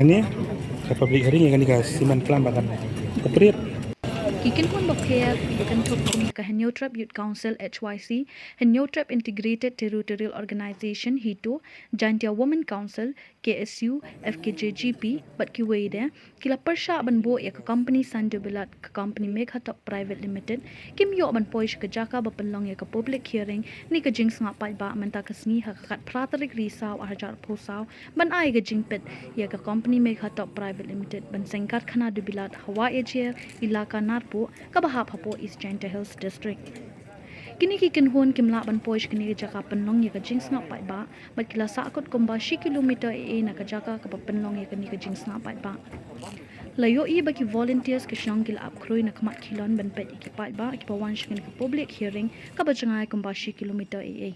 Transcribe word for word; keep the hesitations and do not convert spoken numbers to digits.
Ni ka public hearing ïa kane ka siman klam ba kan operate. Ki kynhun bapher ba kynthup kum ka Hynñiewtrep Youth Council H Y C, Hynñiewtrep Integrated Territorial Organization HITO, Jaintia Women Council, K S U, F K J G P bad kiwei de ki la pyrshah ban buh ïa ka company Sando Bilat, ka company Meghatop Private Limited, kim ïoh ban poi sha ka jaka ba pynlong ïa ka public hearing ne ka jingsngap paidbah mynta ka sngi ha ka khatphra tarik Risaw arhajar arphew saw ban ai ka jingpeit ïa ka company Meghatop Private Limited ban seng karkhana Dubilat ha Wahyiajer, Elaka Narpuh, kaba hap hapoh East Jaintia Hills District. Kine ki kynhun kim lah ban poi sha kane ka jaka pynlong ïa ka jingsngap paidbah bad ki la sahkut kumba shi kilometer eiei na ka jaka kaba pynlong ïa kane ka jingsngap paidbah. La ïohi ba ki volunteers ka shnong ki la ap khrui na khmat khilon ban peit ïa ki paidbah kiba wan sha kane ka public hearing kaba jngai kumba shi kilometer eiei.